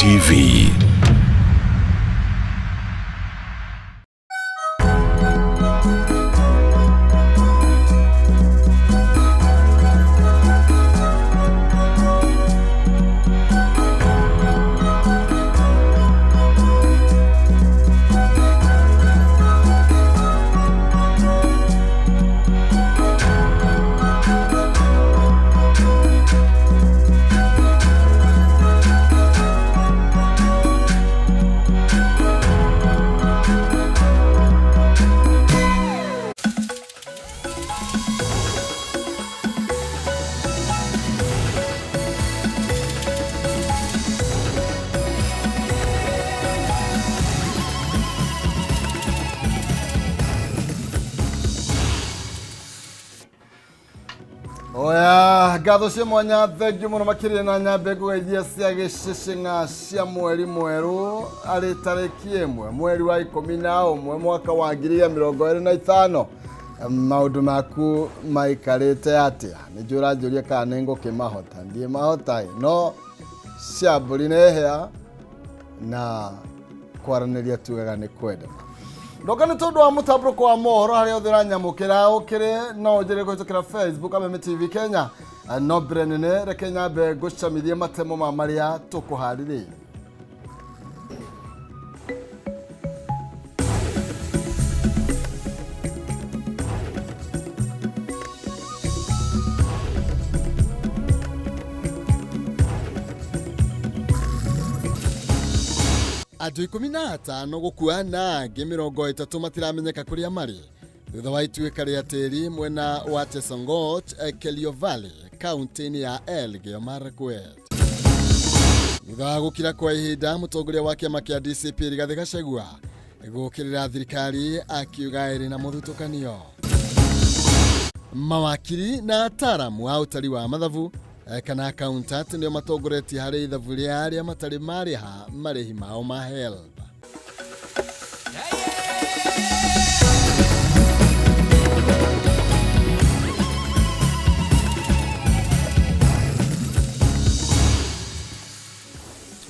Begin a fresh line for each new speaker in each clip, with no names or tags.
TV.
Oya ngatho cia mwanya thengiũ mũno makĩria na nyambe ngũgeithia cia gĩcĩcĩng'a cia mweri mwerũ arĩ tarĩki 1 mweri wa 11 mwaka wa 2025. Maũndũ maku maikarĩte atĩa? Nĩ njũĩ ũranjũria kana nĩ ngũkĩmahota. Ndiĩ mahota no cia mbũri nĩ hĩa na kwaranĩria tugaga nĩ kwendana. Ndoka nĩ tondũ wa mũtambũrũko wa mohoro harĩa othe ũranyamũkĩra ũkĩrĩ no ũnjĩre kũhĩtũkĩra Facebook Kameme TV Kenya. No mbere nene reke nyambe ngũcamithie matemo ma marĩa tũkũharĩrĩirie. Andũ 15 gũkua na angĩ 30 matiramenyeka kũrĩa marĩ thutha wa ituĩka rĩa tĩri mwena wa Chesongoch, Kerio Valley, kaunti-inĩ ya Elgeyo Marakwet. Thutha wa gũkira kwa ihinda, mũtongoria wa kĩama kĩa DCP Rigathĩ Gachagua gũkĩrĩra thirikari akiuga ĩrĩ na mũthutũkanio. Mawakiri na ataaramu a ũtari wa mathabu kana accountant nĩo matongoretie harĩ ithabu rĩa arĩa matarĩ marĩha marĩhi mao ma HELB.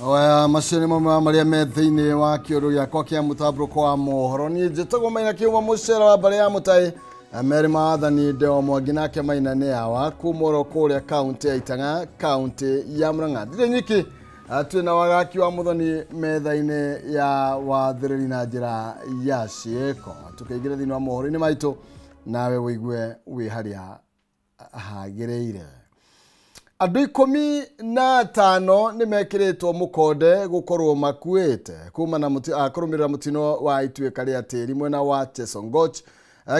Oya macio nĩ mamwe ma marĩa me thĩinĩ wa kĩũndũ gĩakwa kĩa mũtambũrũko wa mohoro. Niĩ njĩtagwo Maina Kĩuma Mũcera wa mbarĩ ya Mũtai. Mary Maathani Ndeo Mwangi nake Maina nĩ awa kuma oro kũrĩa kaunti ya Itang'a, kaunti ya Murang'a. Ndirĩ nyiki, twĩna wagaki wa Muthoni metha-inĩ ya wathĩrĩri na njĩra ya ciĩko. Tũkĩingĩra thĩinĩ wa mohoro-inĩ maitũ nawe wĩigue wĩ harĩa hagĩrĩire. Andũ 15 nĩ mekĩrĩtwo mũkonde gũkorwo makuĩte kuma na kũrũmĩrĩra mũtino wa ituĩka rĩa tĩri mwena wa Chesongoch,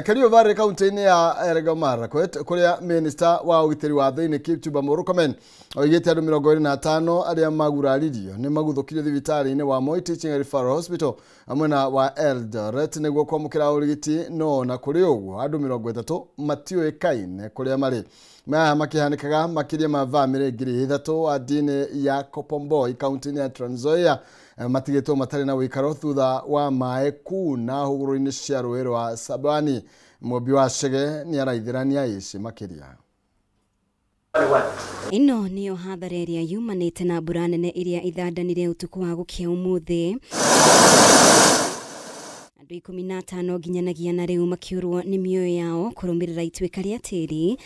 Kerio Valley, kaunti-inĩ ya Elgeyo Marakwet, kũrĩa minister wa ũgitĩri wa thĩinĩ Kipchumba Murkomen oigĩte andũ 25 arĩa maguraririo nĩ maguthũkirio thibitarĩ-inĩ wa Moi Teaching and Referral Hospital mwena wa Eldoret nĩguo kwamũkĩra ũrigiti, no na kũrĩ ũguo andũ 30 matiũĩkaine kũrĩa marĩ. Maya makĩhanĩkaga makĩria ma bamĩrĩ 3,000 a ndini ya Kopomboi kaunti-inĩ ya Trans Nzoia matigĩtwo matarĩ na ũikaro thutha wa maĩ kuna hũgũrũrũ-inĩ cia rũĩ rwa Sabani. Mũmbi wa Chege nĩ araithĩrania ici makĩria.
Ĩno nĩyo hathara ĩrĩa yumanĩte na mbura nene ĩrĩa ithandanire ũtukũ wa gũkĩa ũmũthĩ. Andũ 15 nginyanagia na rĩu makĩũrwo nĩ mĩoyo yao kũrũmĩrĩra ituĩka rĩa tĩri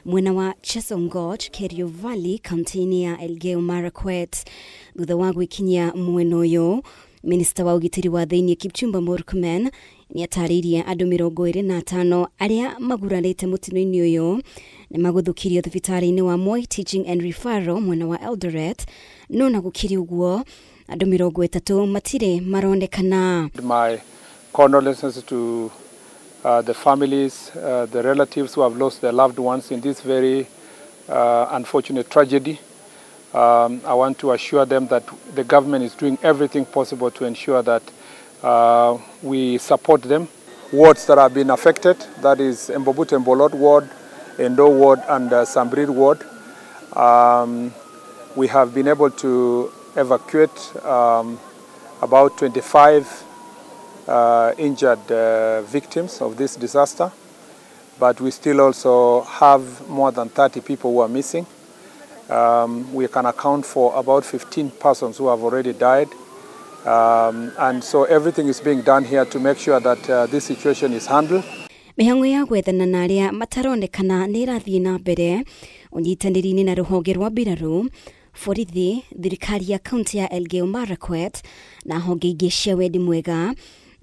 mwena wa Chesongoch, Kerio Valley, kaunti-inĩ ya Elgeyo Marakwet. Thutha wa gwĩkinyia mwena ũyũ, Minista wa ũgitĩri wa thĩinĩ Kipchumba Murkomen nĩatarĩirie andũ 25 arĩa magurarĩte mũtino-inĩ ũyũ nĩ magũthũkirio thibitarĩ-inĩ wa Moi Teaching and Referral mwena wa Eldoret, no na gũkĩrĩ ũguo andũ 30 matirĩ maronekana.
My condolences to the families, the relatives who have lost their loved ones in this very unfortunate tragedy. I want to assure them that the government is doing everything possible to ensure that we support them. Wards that have been affected, that is Embobut Embolot Ward, Endo Ward and Sambrir Ward. We have been able to evacuate about 25 injured victims of this disaster, but we still also have more than 30 people who are missing. We can account for about 15 persons who have already died. And so everything is being done here to make sure that this situation is handled.
Mĩhang'o ya gwethana na arĩa mataronekana nĩ ĩrathiĩ na mbere ũnyitanĩri-inĩ na rũhonge rwa mbirarũ, borithi, thirikari ya kaunti ya Elgeyo Marakwet na honge ingĩ cia wendi mwega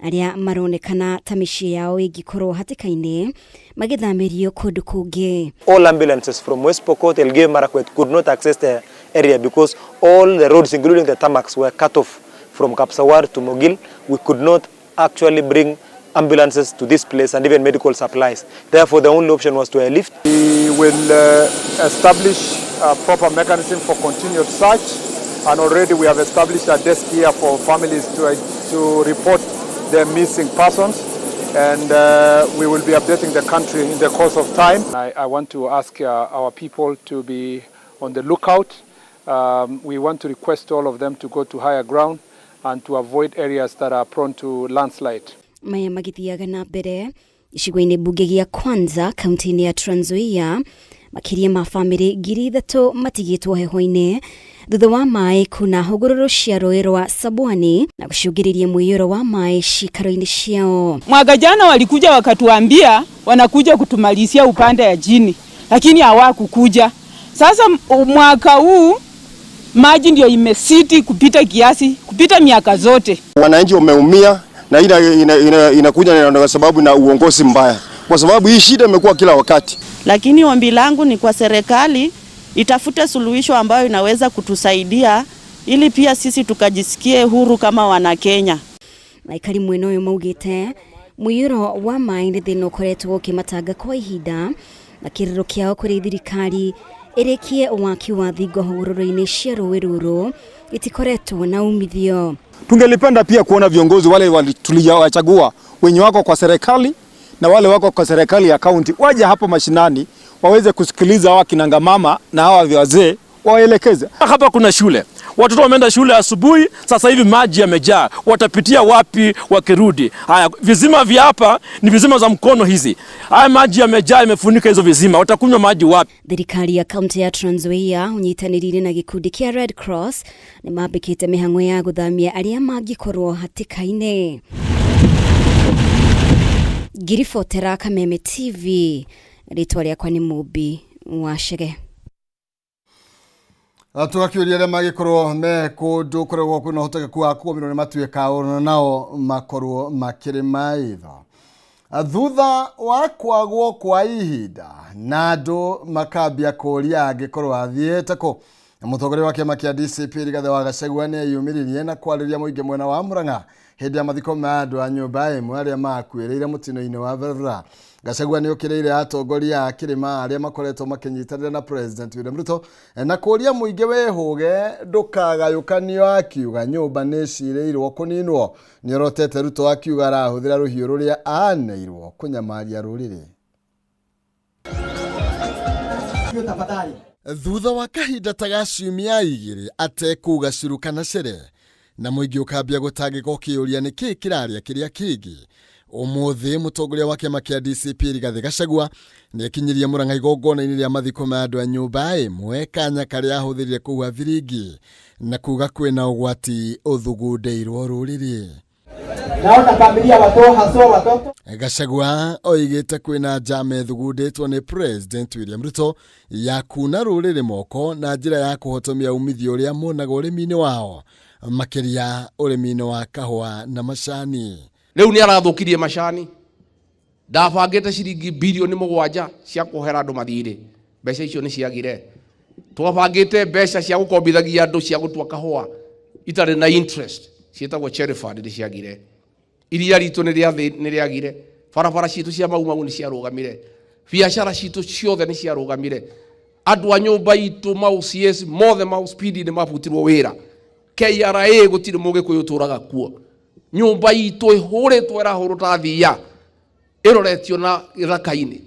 arĩa maronekana ta mĩciĩ yao ĩngĩkorwo hatĩka-inĩ magĩthamĩrio kũndũ kũngĩ.
All ambulances from West Pokot, Elgeyo Marakwet could not access the area because all the roads including the tarmacs were cut off from Kapsawar to Mogil. We could not actually bring ambulances to this place and even medical supplies. Therefore, the only option was to airlift.
We will establish a proper mechanism for continued search, and already we have established a desk here for families to report their missing persons, and we will be updating the country in the course of time. I want to ask our people to be on the lookout. We want to request all of them to go to higher ground and to avoid areas that are prone to landslide.
Maya magithiaga na mbere gĩcigo-inĩ mbunge gĩa Kwanza kaunti-inĩ ya Trans Nzoia, makĩria ma bamĩrĩ 3,000 matigĩtwo heho-inĩ thutha wa maĩ kuna hũgũrũrũ cia rũĩ rwa Sabwani na gũcũngĩrĩria mũiyũro wa maĩ cikaro-inĩ ciao.
Mwaka jana walikuja wakatuambia wanakuja kutumalizia upande ya jini, lakini hawakukuja. Sasa mwaka huu maji ndio imesiti kupita kiasi, kupita miaka zote.
Wananchi wameumia na inakuja kwa sababu na uongozi mbaya, kwa sababu hii shida imekuwa kila wakati.
Lakini ombi langu ni kwa serikali itafute suluhisho ambayo inaweza kutusaidia ili pia sisi tukajisikie huru kama wana Kenya.
Aikari mwena ũyũ maugĩte mũiyũro wa maĩ nĩ thĩna ũkoretwo ũkĩmatanga kwa ihinda na kĩrĩro kĩao kũrĩ thirikari ĩrĩkie waki wa thingo hũgũrũrũ-inĩ cia rũĩ rũrũ itikoretwo na umithio.
Tungelipenda pia kuona viongozi wale tuliowachagua wenye wako kwa serikali na wale wako kwa serikali ya kaunti waje hapo mashinani waweze kusikiliza hawa kinanga mama na hawa wazee waelekeze.
Hapa kuna shule. Watoto wameenda shule asubuhi, sasa hivi maji yamejaa. Watapitia wapi wakirudi? Haya, vizima vya hapa ni vizima za mkono hizi. Haya maji yamejaa, yamefunika hizo vizima. Watakunywa maji wapi?
Thirikari ya kaunti ya Trans Nzoia unyitanĩrĩire na gĩkundi kĩa Red Cross nĩ mambĩkĩte mĩhang'o ya gũthamia arĩa mangĩkorwo hatĩka-inĩ. Ngiribotera Kameme TV, rĩtwa rĩakwa nĩ Mũmbi wa Chege.
Tũgakĩũria arĩa magĩkorwo me kũndũ kũrĩa kwĩna ũhotekeku wa kũgũmĩrwo nĩ matuĩka ona nao makorwo makĩrĩ maitho. Thutha wa kwagwo kwa ihinda na andũ makambia kũũria angĩkorwo athiĩte kũ. Mũtongoria wa kĩama kĩa DCP Rigathĩ wa Gachagua nĩ eyumĩririe na kwarĩria mũingĩ mwena wa Murang'a hĩndĩ ya mathiko ma andũ a nyũmba ĩmwe arĩa makuĩrĩire mũtino-inĩ wa barabara. Gachagua nĩ ũkĩrĩire atongoria a kĩrĩma arĩa makoretwo makĩnyitanĩra na President William Ruto na kũũria mũingĩ wĩhũge ndũkagayũkanio, akiuga nyũmba nĩ cirĩirwo kũninwo. Nĩorotete Ruto akiuga arahũthĩra rũhiũ rũrĩa aneirwo kũnyamaria rũrĩrĩ. Thutha wa kahinda ta ga ciumia igĩrĩ atekuga curu kana cere na mũingĩ ũkambia gũtangĩka ũkĩũria nĩkĩĩ kĩrarĩa kĩrĩa kĩngĩ. Ũmũthĩ mũtongoria wa kĩama kĩa DCP Rigathĩ Gachagua nĩakinyirie Murang'a igongona-inĩ rĩa mathiko ma andũ a nyũmba ĩmwe kanya karĩa ahũthĩrire kũhuha biringi na kuga kwĩna ũgwati ũthugundĩirwo rũrĩrĩ.
Naona familia watoto haswa watoto.
Gachagua oigĩte kwĩna njama ĩthugundĩtwo nĩ President William Ruto ya kuna rũrĩrĩ moko na njĩra ya kũhotomia umithio ũrĩa monaga ũrĩmi-inĩ wao, makĩria ũrĩmi-inĩ wa kahũa na macani.
Rĩu nĩ arathũkirie macani, ndabangĩte ciringi bilioni 7 cia kuohera andũ mathirĩ, mbeca icio nĩ ciagire. Twabangĩte mbeca cia gũkombithagia andũ cia gũtua kahũa itarĩ na interest ciĩtagwo cherry fund nĩ ciagire. Iria ritũ nĩ rĩagire, barabara citũ cia Mau Mau nĩ ciarũgamire, biacara citũ ciothe nĩ ciarũgamire, andũ a nyũmba itũ mau CS mothe mau speed nĩ mabutirwo wĩra, KRA gũtirĩ mũgĩkũyũ ũtũraga kuo, nyũmba itũ ĩhũrĩtwo ĩrahũrwo ta thiia ĩroretio na gĩthaka-inĩ.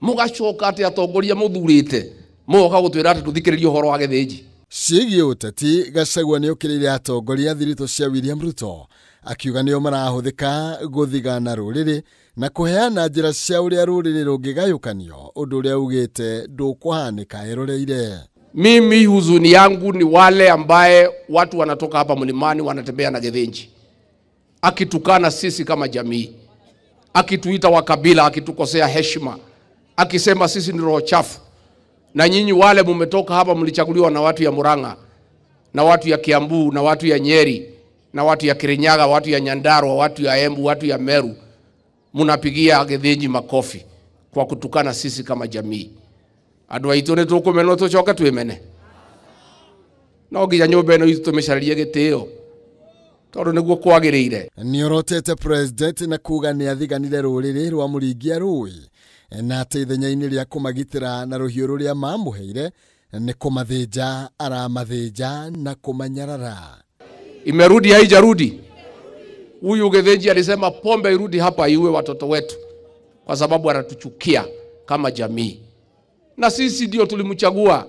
Mũgacoka atĩ atongoria mũthurĩte mũgoka gũtwĩra atĩ tũthikĩrĩrie ũhoro wa gĩthĩnji.
Ciĩgiĩ ũteti, Gachagua nĩ ũkĩrĩire atongoria thiritũ cia William Ruto akiuga nĩo marahũthĩka gũthigana rũrĩrĩ na kũheana njĩra cia ũrĩa rũrĩrĩ rũngĩgayũkanio, ũndũ ũrĩa ugĩte ndũkũhanĩka eroreire.
Mimi huzuni yangu ni wale ambaye watu wanatoka hapa mlimani wanatembea na Githinji, akitukana sisi kama jamii, akituita wakabila, akitukosea heshima, akisema sisi ni roho chafu. Na nyinyi wale mumetoka hapa mlichaguliwa na watu ya Murang'a, na watu ya Kiambu, na watu ya Nyeri, na watu ya Kirinyaga, watu ya Nyandarua, watu ya Embu, watu ya Meru, munapigia Githinji makofi kwa kutukana sisi kama jamii. Andu aitu ni tukumenwo tucoke twimene, no nginya nyumba ino itu tumicaririe gitio tondu niguo kwagiriire.
Niorotete president na kuga ni athiganire ruriri rwa muringia rui na ati ithenya-ini ria kumagitira na ruhiu ruria mamuheire ni kumathinja aramathinja na kumanyarara.
Imerudi haijarudi? Huyu Githinji alisema pombe irudi hapa iue watoto wetu kwa sababu anatuchukia kama jamii. Na sisi ndio tulimchagua.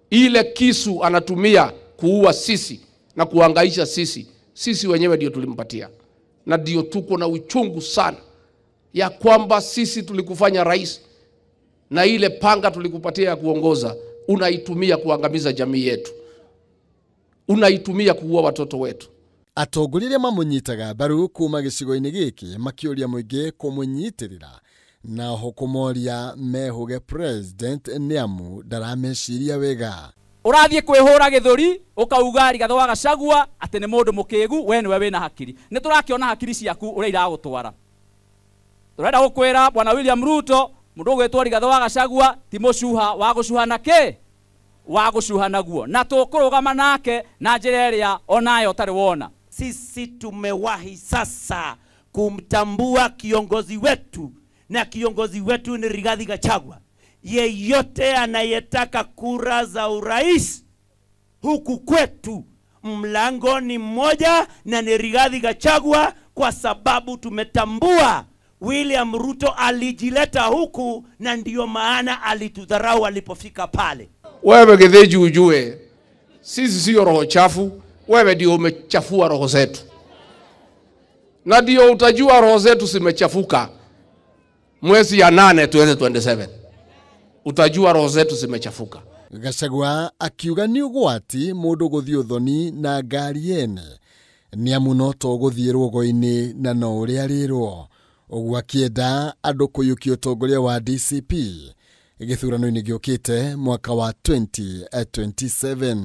Ile kisu anatumia kuua sisi na kuhangaisha sisi, sisi wenyewe ndio tulimpatia. Na ndio tuko na uchungu sana ya kwamba sisi tulikufanya rais na ile panga tulikupatia ya kuongoza unaitumia kuangamiza jamii yetu, unaitumia kuua watoto wetu.
Atongoria arĩa mamũnyitaga mbaru kuma gĩcigo-inĩ gĩkĩ makĩũria mũingĩ kũmũnyitĩrĩra na oho kũmoria mehũge president nĩamu ndarameciria wega.
Ũrathiĩ kwĩhũra gĩthũri ũkauga Rigathĩ wa Gachagua atĩ nĩ mũndũ mũkĩgu, we nĩwe wĩna hakiri. Nĩ tũrakĩona hakiri ciaku ũrĩa iragũtwara. Tũrenda gũkwĩra Bwana William Ruto, mũndũ ũgwĩtwo Rigathĩ wa Gachagua ti mũcuha wa gũcuha na kĩ? Wa gũcuha naguo. Na tũkũrũgama nake na njĩra ĩrĩa onayo ũtarĩ wona.
Sisi tumewahi sasa kumtambua kiongozi wetu, na kiongozi wetu ni Rigathi Gachagua. Yeyote anayetaka kura za urais huku kwetu, mlango ni mmoja na ni Rigathi Gachagua, kwa sababu tumetambua William Ruto alijileta huku na ndiyo maana alitudharau alipofika pale.
Wewe Githinji ujue sisi sio roho chafu, wewe ndio umechafua roho zetu. Na ndio utajua roho zetu zimechafuka mwezi ya 8 2027. Utajua roho zetu zimechafuka.
Gachagua akiuga ni ũgwati mũndũ gũthiĩ ũthoni na ngari yene nĩamu no to gũthiĩ rũgo-inĩ na no ũrĩa rĩrwo. Ũguo akĩenda andũ kũiyũkia ũtongoria wa DCP gĩthurano-inĩ gĩũkĩte mwaka wa 2027.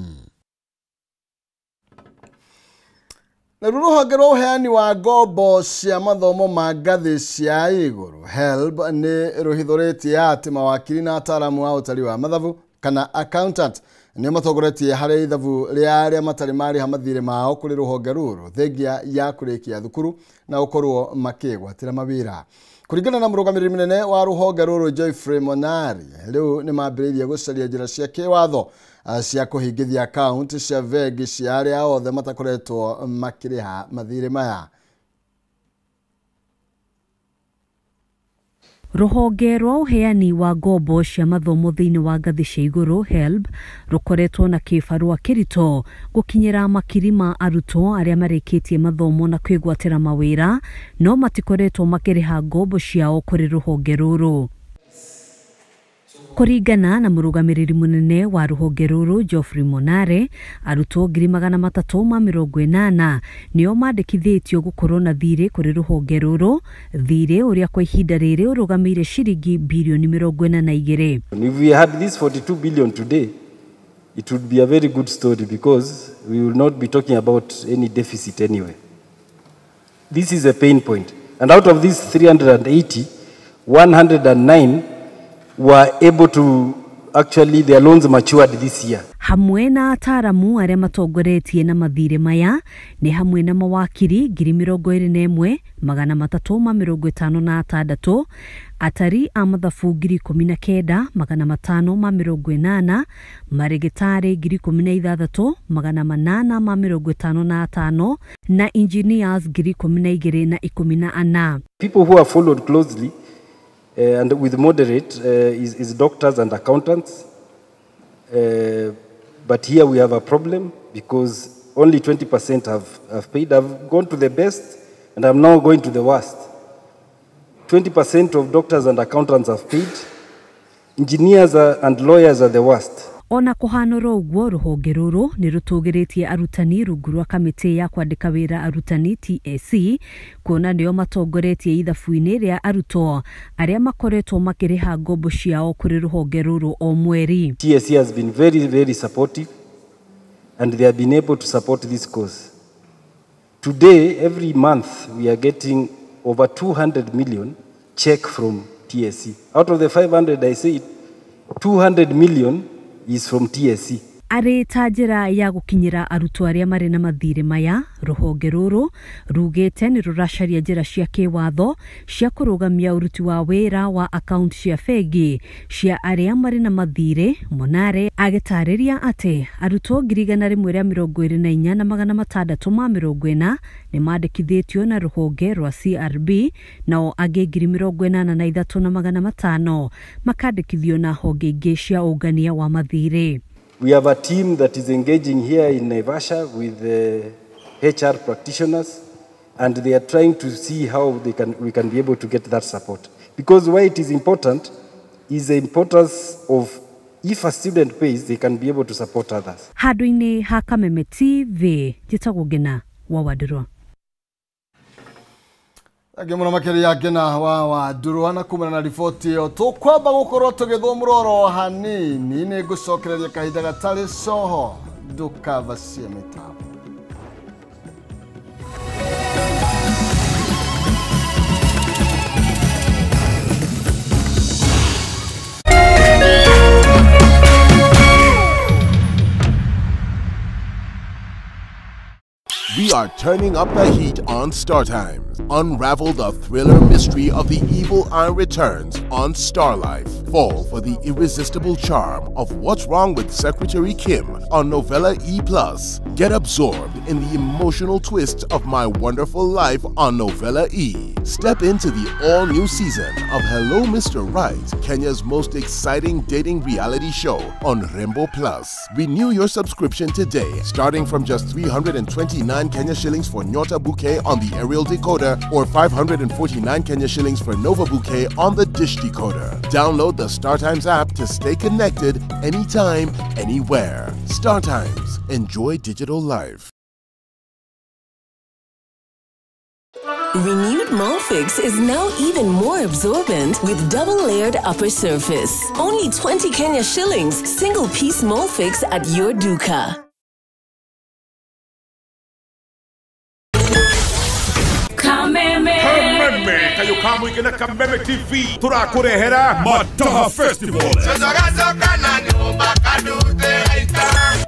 Naruo rũhonge rwa ũheani wa ngombo cia mathomo ma ngathĩ cia igũrũ HELB nĩ rũhithũrĩtie atĩ mawakiri na ataaramu a ũtari wa mathabu kana accountant nĩo matongoretie harĩ ithabu rĩa arĩa matarĩ marĩha mathirĩ mao kũrĩ rũhonge rũrũ thengia ya kũrĩkia thukuru na gũkorwo makĩgwatĩra mawĩra. Kũringana na mũrũgamĩrĩri mũnene wa rũhonge rũrũ Geoffrey Monari, rĩu nĩ mambĩrĩirie gũcaria njĩra cia kĩwatho cia kũhingithia akaunti cia bengi cia arĩa othe matakoretwo makĩrĩha mathirĩ maya.
Rũhonge rwa ũheani wa ngombo cia mathomo thĩinĩ wa ngathĩ cia igũrũ HELB rũkoretwo na kĩbarũa kĩritũ gũkinyĩra makiri ma arutwo arĩa marĩkĩtie mathomo na kwĩgwatĩra mawĩra no matikoretwo makĩrĩha ngombo ciao kũrĩ rũhonge rũrũ. Kũringana na mũrũgamĩrĩri mũnene wa rũhonge rũrũ Geoffrey Monare, arutwo 380 nĩo mandĩkithĩtio gũkorwo na thirĩ kũrĩ rũhonge rũrũ, thirĩ ũrĩa kwa ihinda rĩrĩ ũrũgamĩire ciringi birioni 42.
If we had this 42 billion today, it would be a very good story because we will not be talking about any deficit anyway. This is a pain point. And out of these 380, 109 were able to actually their loans matured this year.
Hamwe na ataaramu arĩa matongoretie na mathirĩ maya nĩ hamwe na mawakiri 21,356, atari a mathabu 19,580, marĩgĩtarĩ 16,855 na engineers 12,014.
People who are followed closely and with moderate is doctors and accountants. But here we have a problem because only 20% have paid. I've gone to the best and I'm now going to the worst. 20% of doctors and accountants have paid. Engineers and lawyers are the worst.
Ona kũhanũra ũguo rũhonge rũrũ nĩ rũtũgĩrĩtie arutani rungu rwa kamĩtĩ ya kwandĩka wĩra arutani TSC kuona nĩo matongoretie ithabu-inĩ rĩa arutwo arĩa makoretwo makĩrĩha ngombo ciao kũrĩ rũhonge rũrũ o mweri.
TSC has been very, very supportive and they have been able to support this cause. Today, every month, we are getting over 200 million check from TSC. Out of the 500, I say 200 million is from TSC.
Arĩ ta njĩra ya gũkinyĩra arutwo arĩa marĩ na mathirĩ maya, rũhonge rũrũ rugĩte nĩ rũracaria njĩra cia kĩwatho cia kũrũgamia ũruti wa wĩra wa akaunti cia bengi cia arĩa marĩ na mathirĩ. Monare agĩtarĩria atĩ arutwo 124,640 nĩ mandĩkithĩtio na rũhonge rwa CRB nao angĩ 83,500 makandĩkithio na honge ingĩ cia ũngania wa mathirĩ.
We have a team that is engaging here in Naivasha with the HR practitioners, and they are trying to see how we can be able to get that support. Because why it is important is the importance of if a student pays, they can be able to support others.
Handũ-inĩ ha Kameme TV, njĩtagwo Ngina wa Wandũrwa.
Thengiũ mũno makĩria Ngina wa Wandũrwa na kumana na riboti ĩyo tũkwamba gũkorwo tũgĩthũmũra oro hanini nĩ ngũcokereria kahinda gatarĩ coho ndũkavacie mĩtambo.
We are turning up the heat on Star Times. Unravel the thriller mystery of the Evil Eye Returns on Star Life. Fall for the irresistible charm of What's Wrong with Secretary Kim on Novella E+. Get absorbed in the emotional twists of My Wonderful Life on Novella E. Step into the all-new season of Hello Mr. Right, Kenya's most exciting dating reality show on Rembo Plus. Renew your subscription today, starting from just 329 Kenya shillings for Nyota Bouquet on the aerial decoder or 549 Kenya shillings for Nova Bouquet on the dish decoder. Download the StarTimes app to stay connected anytime, anywhere. StarTimes. Enjoy digital life.
Renewed Molfix is now even more absorbent with double-layered upper surface. Only 20 Kenya shillings, single-piece Molfix at your duka.
Kameme kayo kamwe na Kameme TV turakurehera Mataha Festival.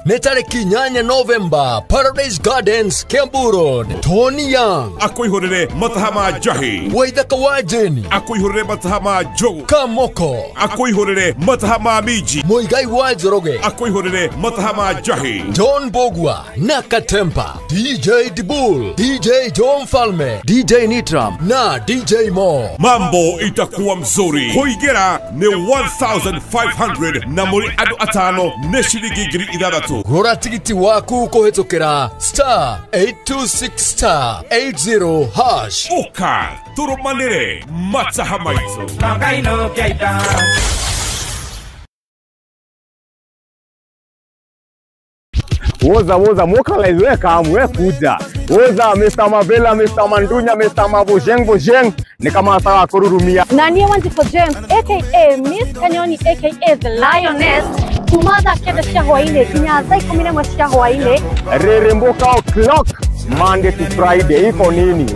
Nĩ tarĩki 8 November, Paradise Gardens, Kiambu Road. Tony Young
akwihũrĩre mataha ma njahi,
Waithaka wa Jeni
akwihũrĩre mataha ma njogu,
Kamoko
akwihũrĩre mataha ma minji,
Muigai wa Njoroge
akwihũrĩre mataha ma njahi,
John Bogwa na Katempa, DJ Dibul, DJ John Falme, DJ Nitram na DJ Mo.
Mambo itakuwa mzuri. Kuingira ni 1500 na muri andu atano nĩ ciringi 6,000.
Gũra tigiti waku kũhĩtũkĩra star 826 star 80 hash.
Ũka tũrũmanĩre mataha maitũ.
Woza woza mokalize weka amwe kuja. Woza Mr. Mavela, Mr. Mandunya, Mr. Mabojeng Bojeng ni kama sawa kururumia.
Nanie Wanjiko James aka Miss Kanyoni aka The Lioness kuma thaa 9 cia hwainĩ nginya thaa 11 cia hwainĩ.
Reremboka o'clock Monday to Friday iko nini?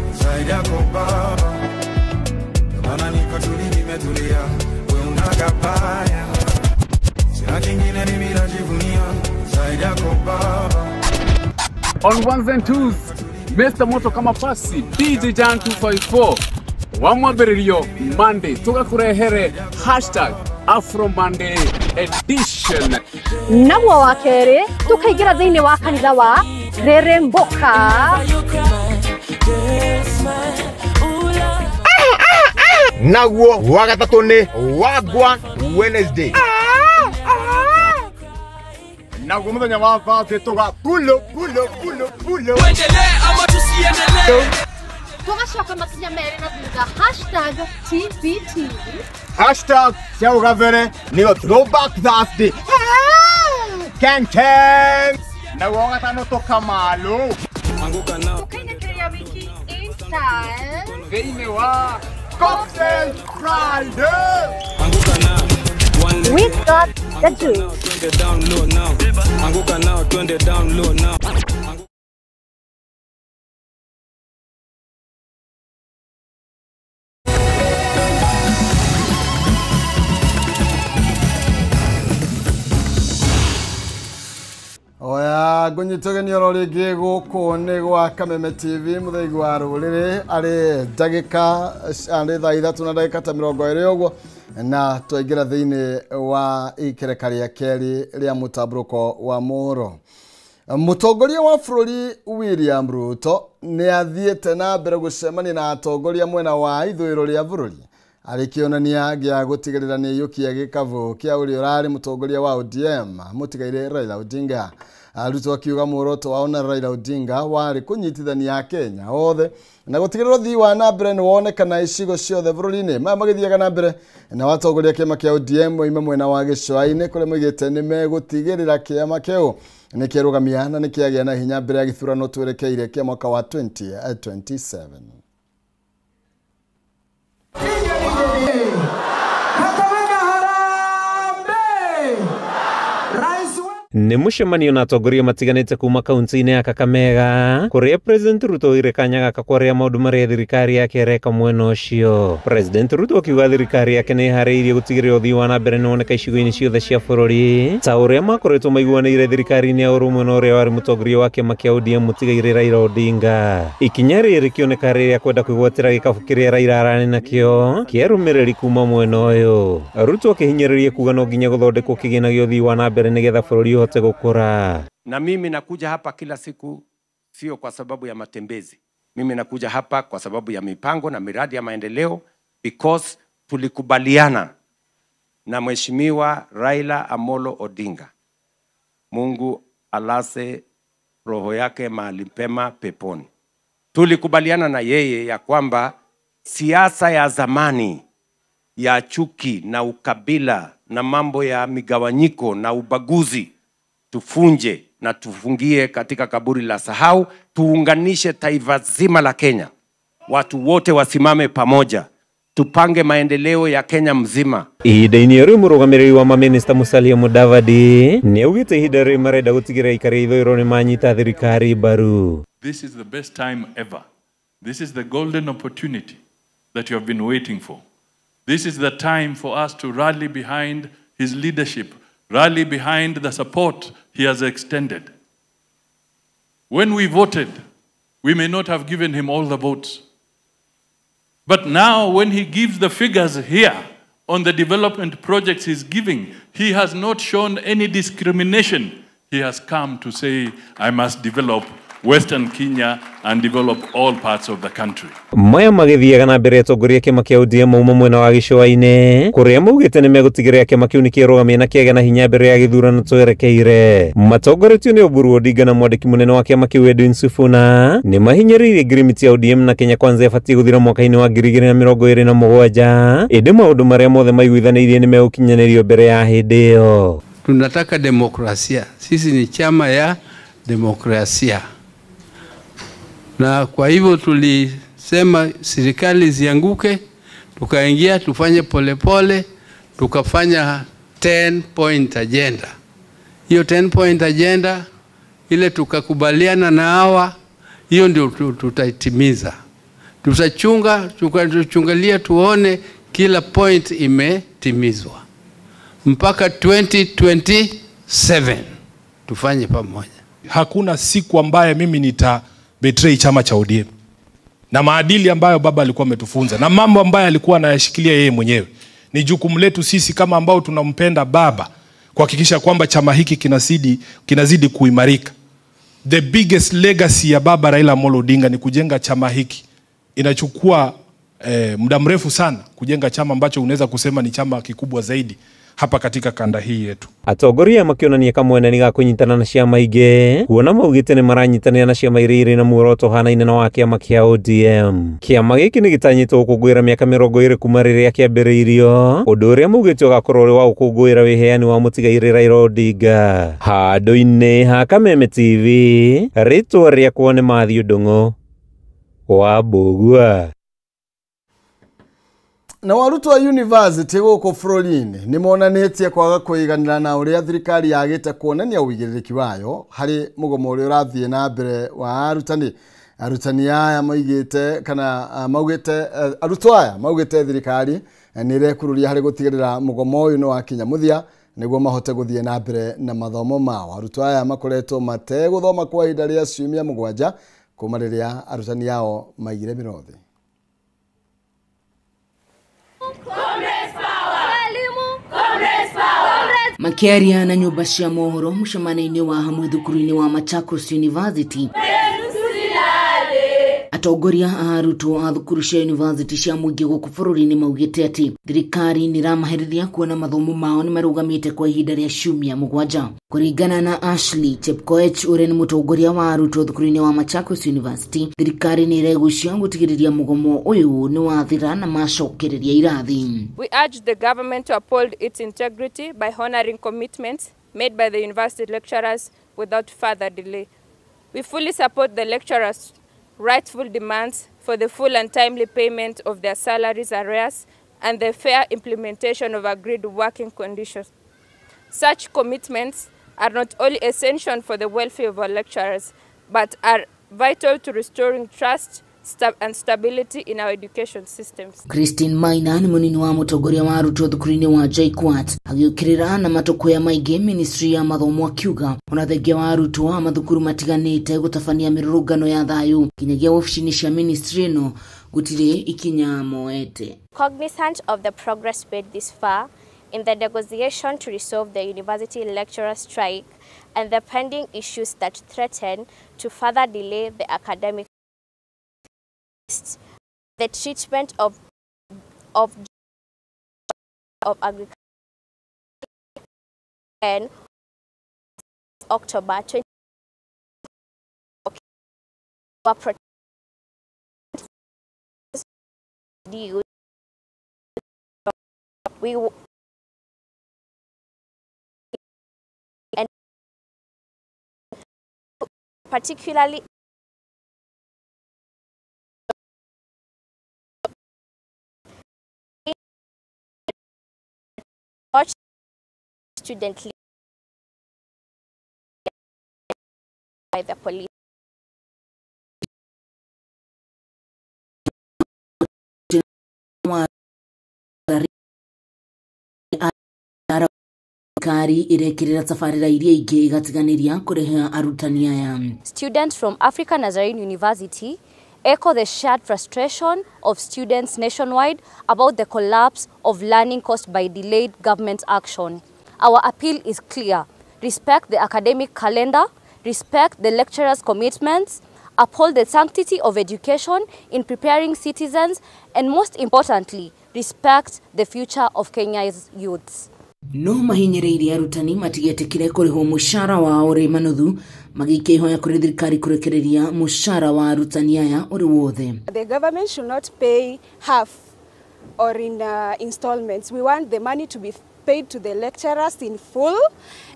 On ones and twos, Mr. Moto kama pasi, DJ Jan 254, wamwambĩrĩrio Monday, tũgakũrehere hashtag Afro Monday edition.
Naguo wa kerĩ tũkaingĩra thĩinĩ wa kanitha wa Reremboka.
Naguo wa gatatũ nĩ Wagwan Wednesday. Naguo muthenya wa Thursday tuga pulo pulo pulo pulo.
Tuendelee ama tusiendelee?
Tugacoka makinya merĩ na thutha hashtag TBT.
Hashtag cia ũgabere nĩyo Throwback Thursday. Gang gang. Na wagatano toka malo.
Tukainĩkĩrĩria wiki in style.
Thĩinĩ wa Cocktail Friday.
We got the juice.
Anguka nao twende down low now.
Oya ngũnyitũgeni oro rĩngĩ gũkũ nĩ gwa Kameme TV mũthaigu wa rũrĩrĩ arĩ ndagĩka arĩ thaa 3 na ndagĩka ta 20 ũguo na twaingĩra thĩinĩ wa ikereka rĩa kerĩ rĩa mũtambũrũko wa mohoro. Mũtongoria wa bũrũri William Ruto nĩ athiĩte na mbere gũcemania na atongoria mwena wa ithũĩro rĩa bũrũri arĩ kĩonania gĩa gũtigĩrĩra nĩ aiyũkia gĩkabũ kĩa ũrĩa ũrarĩ mũtongoria wa ODM mũtigairĩ Raila Odinga. Ruto akiuga muoroto wao na Raila Odinga warĩ kũnyitithania Akenya othe na gũtigĩrĩra ũthii wa na mbere nĩ wonekana icigo ciothe bũrũri-inĩ. Maya magĩthiaga na mbere na watongoria kĩama kĩa ODM moima mwena wa gĩcũa-inĩ kũrĩa moigĩte nĩ megũtigĩrĩra kĩama kĩu nĩ kĩrũgamia na nĩ kĩagĩa na hinya mbere ya gĩthurano twerekeire kĩa mwaka wa 2027.
Nĩ mũcemanio na atongoria matiganĩte kuma kaunti-inĩ ya Kakamega kũrĩa President Ruto oire kanya gaka kwaria maũndũ marĩa thirikari yake ĩreka mwena ũcio. President Ruto akiuga thirikari yake nĩ ĩharĩirie gũtigĩrĩra ũthii wa na mbere nĩwoneka icigo-inĩ ciothe cia bũrũri ta ũrĩa makoretwo maiguanĩire thirikari-inĩ ya ũrũmwe na ũrĩa warĩ mũtongoria wa kĩama kĩa ODM mũtigairĩ Raila Odinga. Ikinya rĩrĩ rĩkĩoneka rĩrĩa kwenda kwĩgwatĩra gĩkabũ kĩrĩa Raila ararĩ nakĩo kĩa arũmĩrĩri kuma mwena ũyũ. Ruto akĩhinyĩrĩria kuga no nginya gũthondekwo kĩgĩna gĩa ũthii wa na mbere nĩgetha bũrũri ũhote gũkũra.
Na mimi nakuja hapa kila siku sio kwa sababu ya matembezi. Mimi nakuja hapa kwa sababu ya mipango na miradi ya maendeleo because tulikubaliana na Mheshimiwa Raila Amolo Odinga. Mungu alase roho yake mahali pema peponi. Tulikubaliana na yeye ya kwamba siasa ya zamani ya chuki na ukabila na mambo ya migawanyiko na ubaguzi tufunje na tufungie katika kaburi la sahau, tuunganishe taifa zima la Kenya. Watu wote wasimame pamoja, tupange maendeleo ya Kenya mzima.
Ihinda-inĩ rĩu mũrũgamĩrĩri wa mamĩnĩsta Musalia Mudavadi nĩaugĩte ihinda rĩrĩ marenda gũtigĩrĩra aikari a ithũĩro nĩmanyita thirikari mbaru.
This is the best time ever. This is the golden opportunity that you have been waiting for. This is the time for us to rally behind his leadership, rally behind the support he has extended. When we voted, we may not have given him all the votes. But now when he gives the figures here on the development projects he's giving, he has not shown any discrimination. He has come to say, I must develop Western Kenya and develop all parts of the country.
Maya magĩthiaga na mbere atongoria kĩama kĩa ODM mauma mwena wa gĩcũa-inĩ kũrĩa maugĩte nĩmegũtigĩrĩra kĩama kĩu nĩkĩrũgamia na kĩagĩa na hinya mbere ya gĩthurano twerekeire. Matongoretio nĩ Oburu Odinga na mwandĩki mũnene wa kĩama kĩu Edwin Sifuna nĩmahinyĩrĩirie ngirimiti ya ODM na Kenya Kwanza ĩbatiĩ gũthira mwaka-inĩ wa 2027 ĩndĩ maũndũ marĩa mothe maiguithanĩirie nĩmegũkinyanĩrio mbere ya hĩndĩ ĩyo.
Tunataka demokrasia. Sisi ni chama ya demokrasia. Na kwa hivyo tulisema serikali zianguke, tukaingia tufanye polepole, tukafanya 10 point agenda. Hiyo 10 point agenda ile tukakubaliana na hawa, hiyo ndio tutaitimiza. Tutachunga, tukachungalia tuone kila point imetimizwa. Mpaka 2027 tufanye pamoja.
Hakuna siku ambaye mimi nita betray chama cha ODM. Na maadili ambayo baba alikuwa ametufunza na mambo ambayo alikuwa anayashikilia yeye mwenyewe. Ni jukumu letu sisi kama ambao tunampenda baba kuhakikisha kwamba chama hiki kinazidi kuimarika. The biggest legacy ya baba Raila Amolo Odinga ni kujenga chama hiki. Inachukua muda mrefu sana kujenga chama ambacho unaweza kusema ni chama kikubwa zaidi. hapa katika kanda hii yetu.
Atongoria makĩonania kamwene ga kũnyitana na ciama ingĩ kuona maugĩte nĩ maranyitanĩra na ciama iria irĩ na muoroto ũhanaine na wa kĩama kĩa ODM. Kĩama gĩkĩ nĩ gĩtanyĩtwo gũkũngũĩra mĩaka 20 kuma rĩrĩa kĩambĩrĩirio, ũndũ ũrĩa maugĩte ũgakorwo ũrĩ wa gũkũngũĩra wĩheani wa mũtigairĩ Raila Odinga. Handũ-inĩ ha Kameme TV, rĩtwa rĩakwa nĩ Matthew Ndung'u wa Mbũgua.
Na arutwo a university gũkũ bũrũri-inĩ nĩ monanĩtie kwaga kũiganĩra na ũrĩa thirikari yagĩte kuonania ũigĩrĩrĩki wayo harĩ mũgomo ũrĩa ũrathiĩ na mbere wa arutani. Arutani aya maugĩte kana maugĩte arutwo aya maugĩte thirikari nĩ ĩrekururia harĩ gũtigĩrĩra mũgomo ũyũ nĩ wakinya mũthia nĩguo mahote gũthiĩ na mbere na mathomo mao. Arutwo aya makoretwo mategũthoma kwa ihinda rĩa ciumia 7 kuma rĩrĩa arutani ao maigire mĩrothi.
Makiaria na nyumba cia mohoro mucemanio-inĩ wa hamwe thukuru-inĩ wa Machakos University, atongoria a arutwo a thukuru cia university cia mũingĩ gũkũ bũrũri-inĩ maugĩte atĩ thirikari nĩ ĩramaherithia kuona mathomo mao nĩ marũgamĩte kwa ihinda rĩa ciumia 7. Kũringana na Ashley Chepkoech ũrĩa nĩ mũtongoria wa arutwo thukuru-inĩ wa Machakos University, thirikari nĩ ĩregucia gũtigĩrĩria mũgomo ũyũ nĩ wathira na macokereria irathi.
We urge the government to uphold its integrity by honoring commitments made by the university lecturers without further delay. We fully support the lecturers' rightful demands for the full and timely payment of their salaries arrears and the fair implementation of agreed working conditions. Such commitments are not only essential for the welfare of our lecturers, but are vital to restoring trust and stability in our education systems.
Christine Maina ni munini wa mutongoria wa arutwo thukuru-inĩ wa JKUAT agĩũkĩrĩra na matũkũya maingĩ ministry ya mathomo akiuga ona thengia wa arutwo a mathukuru matiganĩte gũtabania mĩrũrũngano ya thayũ kinyagia wabici-inĩ cia ministry ĩno gũtirĩ ikinya moete.
Cognizant of the progress made this far in the negotiation to resolve the university lecturer strike and the pending issues that threaten to further delay the academic, the treatment of agriculture in October 20 we and particularly student by the police. Students from Africa Nazarene University echo the shared frustration of students nationwide about the collapse of learning caused by delayed government action. Our appeal is clear. Respect the academic calendar, respect the lecturers' commitments, uphold the sanctity of education in preparing citizens, and most importantly, respect the future of Kenya's youths.
No mahinyĩrĩirie arutani matigetĩkĩre kũrĩhwo mũcara wao ũrĩ manuthu magĩikia ihoya kũrĩ thirikari kũrekereria mũcara wa arutani aya ũrĩ wothe.
The government should not pay half or in installments. We want the money to be paid to the lecturers in full,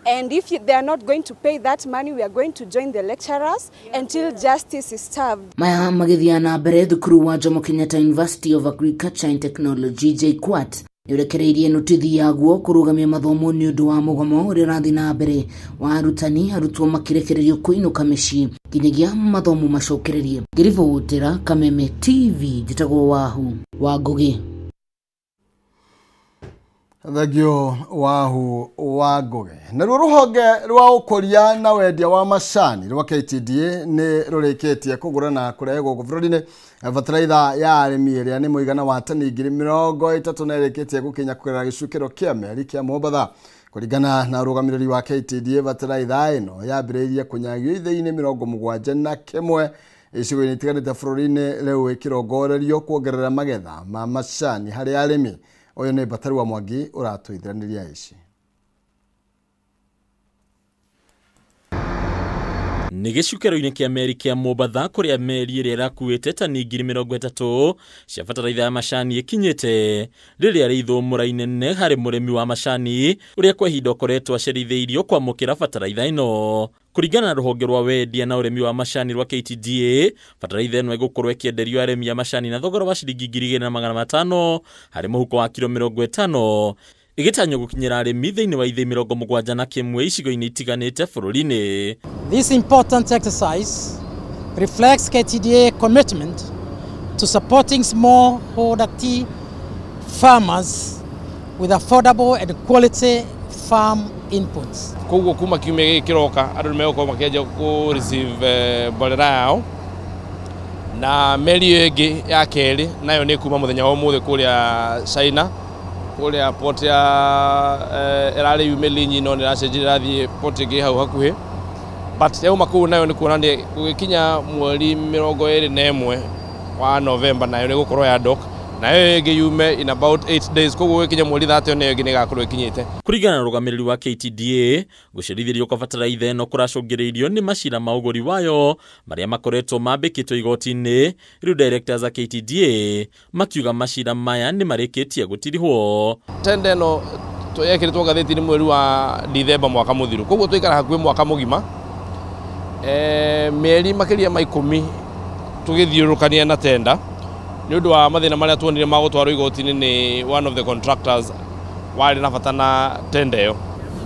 and if they are not going to pay that money, we are going to join the lecturers until justice is served.
Maya magĩthiĩ na mbere thukuru wa Jomo Kenyatta University of Agriculture and Technology JKUAT nĩũrekereirie notithi yaguo kũrũgamia mathomo nĩ ũndũ wa mũgomo ũrĩa ũrathiĩ na mbere wa arutani arutwo makĩrekererio kũinũka mĩciĩ nginyagia mathomo macokererie. Ngĩribotera Kameme TV njĩtagwo Wahu wa Ngũgĩ.
Thengio Wahu wa Ngũgĩ. Naruo rũhonge rwa ũkũria na wendia wa macani rwa KTDA nĩ rũrĩkĩtie kũgũra na kũrehe gũkũ bũrũri-inĩ bataraitha ya arĩmi ĩrĩa nĩ mũigana wa tani 30,000 na ĩrĩkĩtie gũkinya kũgerera gĩcukĩro kĩa meri kĩa Mombatha. Kũringana na ũrũgamĩrĩri wa KTDA, bataraitha ĩno yambĩrĩirie kũnyagio ithĩi-inĩ 71 icigo-inĩ itiganĩte bũrũri-inĩ, rĩu ĩkĩrongorerio kuongerera magetha ma macani harĩ arĩmi. Ũyũ nĩ Batari wa Mwangi ũratũithiranĩria ici.
Nĩ gĩcukĩro-inĩ kĩa meri kĩa Mombatha kũrĩa meri ĩrĩa ĩrakuĩte tani 30,000 cia bataraitha ya macani ĩkinyĩte rĩrĩa rĩ ithũmũra inene harĩ mũrĩmi wa macani ũrĩa kwa ihinda ũkoretwo acerithĩirio kwamũkĩra bataraitha ĩno. Kũringana na rũhonge rwa wendia na ũrĩmi wa macani rwa KTDA, bataraitha ĩno ĩgũkorwo ĩkĩenderio arĩmi a macani na thogora wa ciringi 2,500 harĩ mũhuko wa kiro 50, ĩgĩtanywo gũkinyĩra arĩmi thĩinĩ wa ithĩ 71 icigo-inĩ itiganĩte bũrũri-inĩ.
This important exercise reflects KTDA commitment to supporting smallholder tea farmers with affordable and quality farm inputs.
Koguo kuma kiumia gĩkĩ kĩroka andũ nĩmegũkorwo makĩanjia kũ receive mborera yao, na meri ĩyo ĩngĩ ya kerĩ nayo nĩ kuma mũthenya wa ũmũthĩ kũrĩa China, kũrĩa port ya ĩrarĩ yume Linyi no nĩracenjirie ĩrathiĩ port ĩngĩ hau hakuhĩ, but yauma kũu nayo nĩ kuonania gũgĩkinya mweri 21 wa November nayo nĩ gũkorwo ya dock, nayo ĩngĩ yume in about 8 days, koguo gũgĩkinya mweri 30 nayo ĩngĩ nĩ ĩgakorwo ĩkinyĩte.
Kũringana na rũgamĩrĩri wa KTDA, gũcerithĩrio kwa bataraitha ĩno kũracũngĩrĩirio nĩ macira ma ũgũri wayo marĩa makoretwo mambĩkĩtwo igoti-inĩ. Rĩu directors a KTDA makiuga macira maya nĩ marĩkĩtie gũtirihwo.
Tenda ĩno yekĩrĩtwo ngathĩti-inĩ mweri wa Dithemba mwaka mũthiru, koguo twaikara hakuhĩ mwaka mũgima, mĩeri makĩria ma 10 tũgĩthiũrũrũkania na tenda nĩ ũndũ wa mathĩna marĩa tuonire ma gũtwarwo igoti-inĩ nĩ one of the contractors warĩ na bata na tenda ĩyo.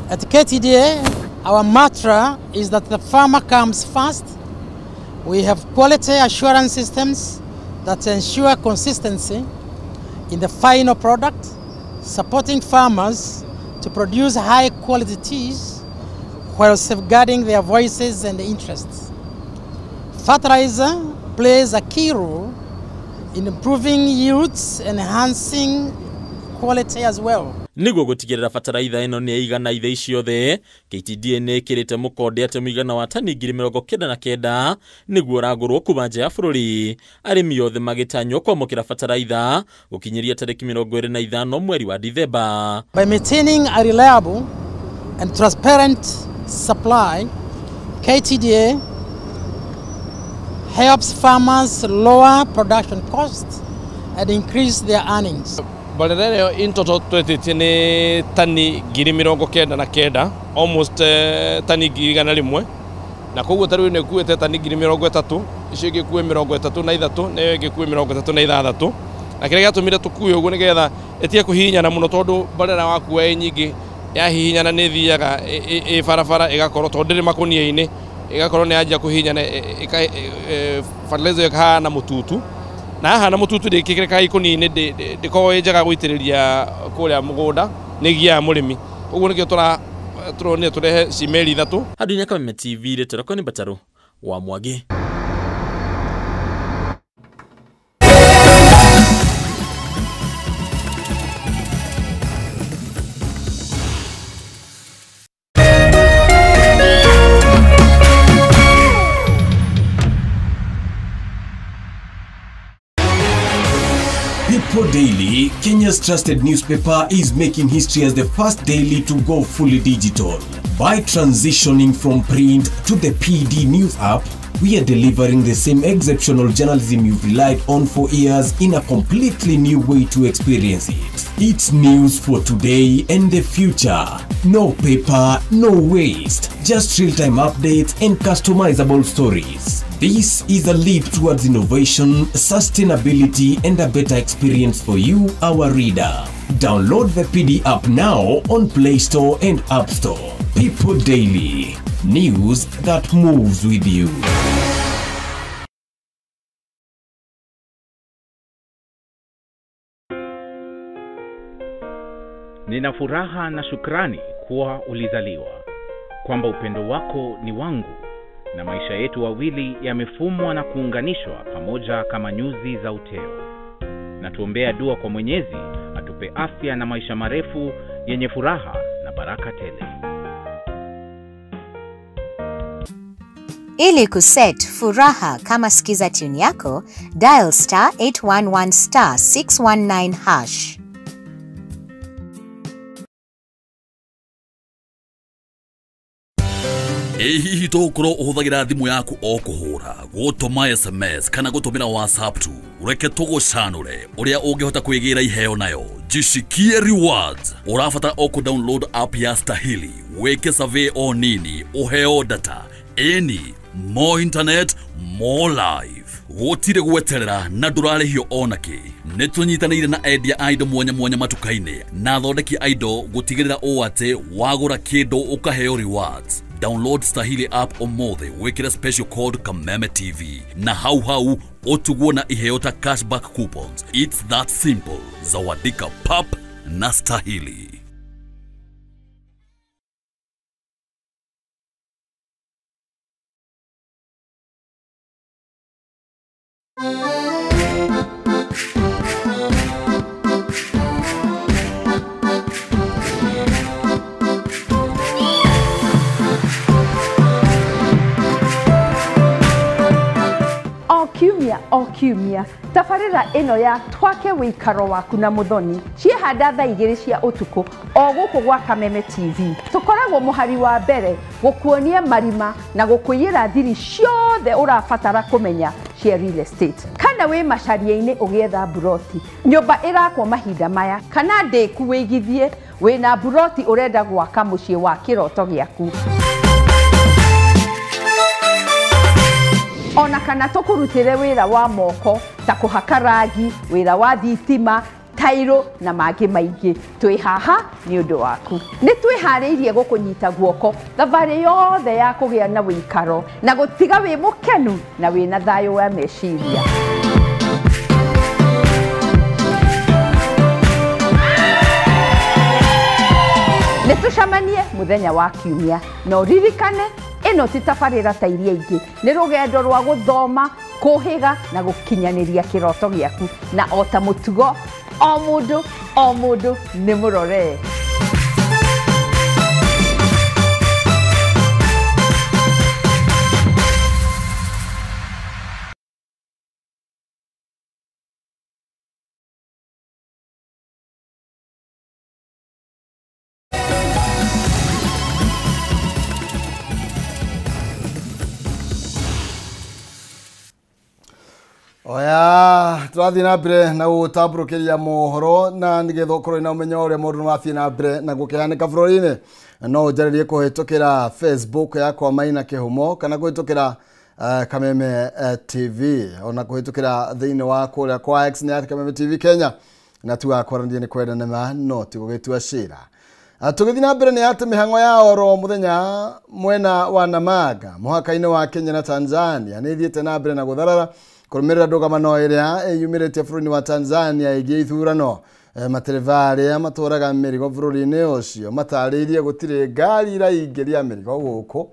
At KTDA, our mantra is that the farmer comes first. We have quality assurance systems that ensure consistency in the final product, supporting farmers to produce high quality teas while safeguarding their voices and interests. Fertilizer plays a key role in improving yields and enhancing quality as well.
Nĩguo gũtigĩrĩra bataraitha ĩno nĩ ĩigana ithe ciothe, KTDA nĩ ĩkĩrĩte mũkonde atĩ mũigana wa tani 99,000 nĩguo ũragũrwo kuma nja ya bũrũri, arĩmi othe magĩtanywo kwamũkĩra bataraitha gũkinyĩria tarĩki 25 mweri wa Dithemba.
By maintaining a reliable and transparent supply, KTDA helps farmers lower production costs and increase their earnings.
Mborera ĩyo in total twetĩtie nĩ tani 99,000, almost tani 100,000, na koguo tarĩu ĩno ĩkuĩte tani 30,000, icio ingĩ ikuue 33, na ĩyo ĩngĩ ĩkuue 36. Na kĩrĩa gĩatũmire tũkue ũguo nĩgetha ĩtige kũhihinyana mũno, tondũ mborera wakua ĩ nyingĩ yahihinyana nĩ ĩthiaga ĩ barabara ĩgakorwo, tondũ ndĩrĩ makũnia-inĩ, ĩgakorwo nĩ yanjia kũhihinyana, fertilizer ĩkahana mũtutu, na hahana mũtutu ndĩkĩrĩkaga ikũnia-inĩ, ndĩkoragwo ĩ njega gũitĩrĩria kũrĩa mũgũnda, nĩ ĩgiaga mũrĩmi. Ũguo nĩkĩo tũronire tũrehe cimeri 3.
Handũ-inĩ Kameme TV, rĩtwa rĩakwa nĩ Batarũ wa Mwangi.
People Daily, Kenya's trusted newspaper, is making history as the first daily to go fully digital. By transitioning from print to the PD News app, we are delivering the same exceptional journalism you've relied on for years in a completely new way to experience it. It's news for today and the future. No paper, no waste, just real-time updates and customizable stories. This is a leap towards innovation, sustainability, and a better experience for you, our reader. Download the PD app now on Play Store and App Store. People Daily, news that moves with you.
Nina furaha na shukrani kuwa ulizaliwa, kwamba upendo wako ni wangu, na maisha yetu wawili yamefumwa na kuunganishwa pamoja kama nyuzi za uteo. Na tuombea dua kwa Mwenyezi atupe afya na maisha marefu yenye furaha na baraka tele.
Ili kuset furaha kama skiza tune yako, dial star 811 star 619 hash.
Ĩ hihi tũgũkorwo ũhũthagĩra thimũ yaku o kũhũra, gũtũma SMS kana gũtũmĩra WhatsApp tu? Reke tũgũcanũre ũrĩa ũngĩhota kwĩgĩra iheo nayo. Jishikie rewards. Ũrabatara o kũ-download app ya Stahili, wĩke survey o nini, ũheo data. Ĩni, more internet, more life. Gũtirĩ gweterera na ndũrarĩhio ona kĩ. Nĩ tũnyitanĩire na endia a indo mwanya mwanya matuka-inĩ na athondeki a indo gũtigĩrĩra ũũ atĩ wagũra kĩndũ ũkaheo rewards. Download Stahili app ũmũthĩ, wĩkĩre special code Kameme TV na hau hau ũtugwo na iheo ta cashback coupons. It's that simple. Zawadika pap na Stahili.
O kiumia tabarĩra ĩno ya Twake Wĩikaro Waku na Mũthoni ciehanda thaa 2 cia ũtukũ o gũkũ gwa Kameme TV. Tũkoragwo mũhari wa mbere gũkuonia marima na gũkũiyĩra thiri ciothe ũrabatara kũmenya cia real estate. Kana wĩ macaria-inĩ ũgĩetha mburoti, nyũmba ĩrakwo mahinda maya, kana ndĩku wĩigithie wĩna mburoti ũrenda gwaka mũciĩ wa kĩroto gĩaku. Ona kana tũkũrutĩre wĩra wa moko ta kũhaka rangi, wĩra wa thitima, tairo na mangĩ maingĩ. Twĩ haha nĩ ũndũ waku. Nĩ twĩharĩirie gũkũnyita guoko thabarĩ yothe ya kũgĩa na wĩikaro na gũtiga wĩ mũkenu na wĩna thayũ wa meciria. Nĩ tũcemanie mũthenya wa kiumia na ũririkane ĩno ti tabarĩra ta iria ingĩ, nĩ rũgendo rwa gũthoma, kũhĩga na gũkinyanĩria kĩroto gĩaku. Na o ta mũtugo, o mũndũ nĩ mũrore.
Oya, tũrathiĩ na mbere na gũtambũrũkĩria mohoro na nĩgetha ũkorwo na ũmenyo ũrĩa maũndũ marathiĩ na mbere na gũkĩhanĩka bũrũri-inĩ. No ũnjarĩrie kũhĩtũkĩra Facebook yakwa Maina Kĩhumo kana kũhĩtũkĩra Kameme TV, ona kũhĩtũkĩra thĩinĩ wa kũrĩa kwa X nĩ Kameme TV Kenya, na tugakwaranĩria nĩ kwenda nĩma no ti gũgĩtua cira. Tũgĩthiĩ na mbere nĩ atĩ mĩhang'o ya oro mũthenya mwena wa Namanga mũhaka-inĩ wa Kenya na Tanzania nĩ ĩthiĩte na mbere na gũtharara kũrũmĩrĩra ndũgamano ĩrĩa ĩyumĩrĩtie bũrũri-inĩ wa Tanzania ĩgiĩ ithurano. Matereba arĩa matwaraga mĩrigo bũrũri-inĩ ũcio matarĩirie gũtirĩ ngari iraingĩria mĩrigo gũkũ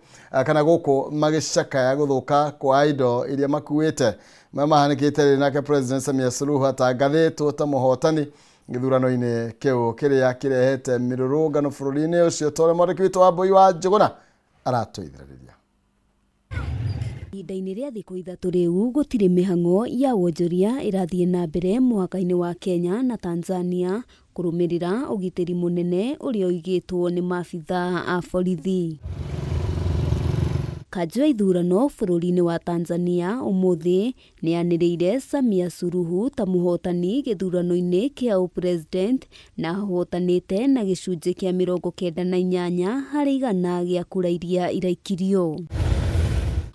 kana gũkũ magĩcakaya gũthũka kwa indo iria makuĩte. Maya mahanĩkĩte rĩrĩ nake President Samia Suluhu atangathĩtwo ta mũhotani gĩthurano-inĩ kĩu kĩrĩa kĩrehete mĩrũrũngano bũrũri-inĩ ũcio, ta ũrĩa mwandĩki witũ wa Mbui wa Njũgũna aratũithĩrĩria.
Ihinda-inĩ rĩa thikũ 3 rĩu gũtirĩ mĩhang'o ya wonjoria ĩrathiĩ na mbere mũhaka-inĩ wa Kenya na Tanzania kũrũmĩrĩra ũgitĩri mũnene ũrĩa ũigĩtwo nĩ maabithaa a borithi. Kanjũ ya ithurano bũrũri-inĩ wa Tanzania ũmũthĩ nĩyanĩrĩire Samia Suluhu ta mũhotani gĩthurano-inĩ kĩa ũpresident na ahotanĩte na gĩcunjĩ kĩa 98 harĩ igana gĩa kura iria iraikirio.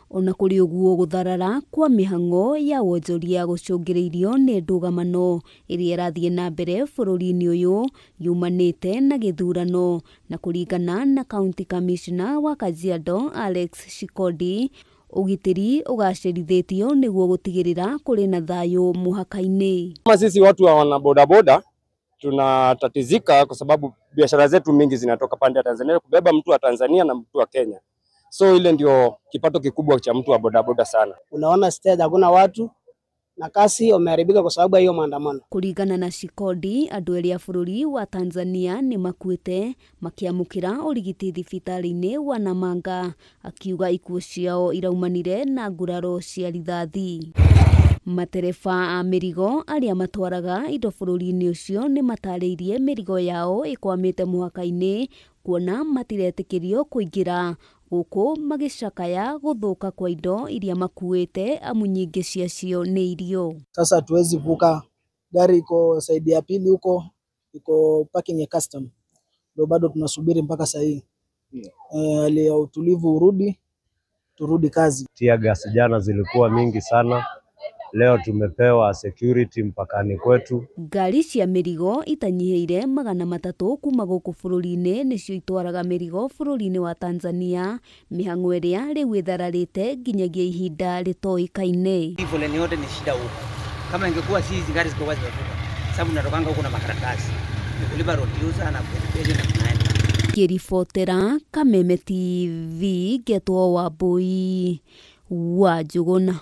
Ona kũrĩ ũguo gũtharara kwa mĩhang'o ya wonjoria gũcũngĩrĩirio nĩ ndũgamano ĩrĩa ĩrathiĩ na mbere bũrũri-inĩ ũyũ yumanĩte na gĩthurano. Na kũringana na County Commissioner wa Kajiado Alex Shikodi, ũgitĩri ũgacĩrithĩtio nĩguo gũtigĩrĩra kũrĩ na thayũ mũhaka-inĩ.
Kama sisi watu wa wana bodaboda tunatatizika kwa sababu biashara zetu mingi zinatoka pande ya Tanzania, kubeba mtu wa Tanzania na mtu wa Kenya. So ile ndio kipato kikubwa cha mtu wa bodaboda sana.
Unaona stage hakuna watu na kasi wameharibika kwa sababu ya hiyo maandamano.
Kuringana na Shikodi, andũ erĩ a bũrũri wa Tanzania nĩ makuĩte makĩamũkĩra ũrigiti thibitarĩ-inĩ wa Namanga, akiuga ikuũ ciao iraumanire na nguraro cia rithathi. Matereba a mĩrigo arĩa matwaraga indo bũrũri-inĩ ũcio nĩ matarĩirie mĩrigo yao ĩkwamĩte mũhaka-inĩ kuona matiretĩkĩrio kũingĩra Gũkũ magĩcakaya gũthũka kwa indo iria makuĩte amu nyingĩ ciacio nĩ irio.
Sasa hatuwezi vuka, gari iko saidi ya pili huko, iko parking ya custom, ndio bado tunasubiri mpaka saa hii hali ya utulivu urudi, turudi kazi.
Tear gas jana zilikuwa mingi sana. Leo tumepewa security mpakani kwetu.
Ngari cia mĩrigo itanyihĩire 300 kuma gũkũ bũrũri-inĩ nĩcio itwaraga mĩrigo bũrũri-inĩ wa Tanzania, mĩhang'o ĩrĩa rĩu ĩthararĩte nginyagia ihinda rĩtoĩkaine.
Hii foleni yote ni shida huko. Kama ingekuwa si hizi gari zingekuwa zimevuka. Sababu natokanga huko na makaratasi. Ni kulipa road user na kulipa na tunaenda.
Ngĩribotera Kameme TV ngetwo Wambui wa Njũgũna.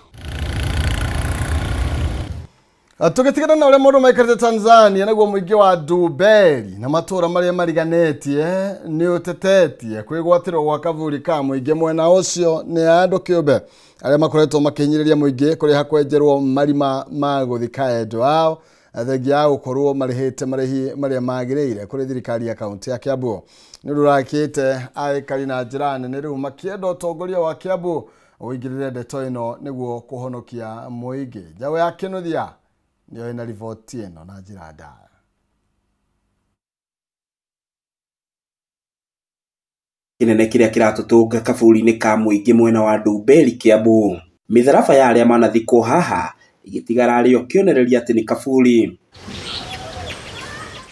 Tũgĩtigana na ũrĩa maũndũ maikarĩte Tanzania naguo mũingĩ wa Ndumberi na matũũra marĩa mariganĩtie nĩ ũtetetie kwĩgwatĩrwo gwa kaburi ka mũingĩ mwena ũcio nĩ andũ kĩũmbe arĩa makoretwo makĩhinyĩrĩria mũingĩ kũrĩha kwenjerwo marima ma gũthika endwa ao thengia ya gũkorwo marĩhĩte marĩhi marĩa magĩrĩire kũrĩ thirikari ya kaunti ya Kiambu. Nĩ ũndũ ũrakĩte aikari na njĩra nene rĩu makĩenda ũtongoria wa Kiambu ũingĩrĩre ndeto ĩno nĩguo kũhonokia mũingĩ. Njaũ ya Kĩnuthia nĩyo ĩna riboti ĩno na njĩra ndaya.
Kĩnene kĩrĩa kĩratũtũnga kaburi-inĩ ka mũingĩ mwena wa Ndumberi Kiambu. Mĩtharaba ya arĩa manathikwo haha ĩgĩtigara arĩo kĩonereria atĩ nĩ kaburi.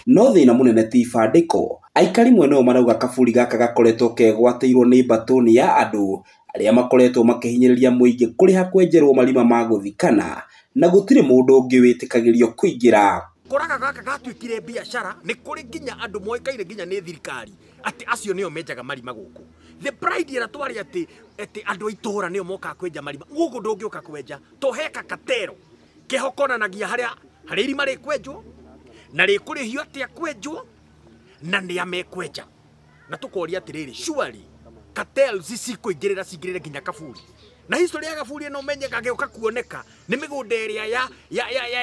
No thĩna mũnene ti ibandĩko. Aikari mwena ũyũ marauga kaburi gaka gakoretwo kegwatĩirwo nĩ mbatũni ya andũ arĩa makoretwo makĩhinyĩrĩria mũingĩ kũrĩha kwenjerwo marima ma gũthikana na gũtirĩ mũndũ ũngĩ wĩtĩkagĩrio kũingĩra.
Kũraga gaka gatuĩkire biacara nĩ kũrĩ nginya andũ moĩkaine nginya nĩ thirikari atĩ acio nĩo menjaga marima gũkũ. The pride ĩrĩa twarĩ atĩ andũ a itũũra nĩo mokaga kwenja marima gũkũ ndũngĩũka kwenja to heka katero keho konanagia harĩa harĩa irima rĩkwenjwo na rĩkũrĩhio atĩa kwenjwo na nĩa mekwenja na tũkoria atĩrĩrĩ surely cartels cikũingĩrĩra cingĩrĩre nginya kaburi. Na history ya kaburi ĩno menyeka gĩũka kuoneka nĩ mĩgũnda ĩrĩa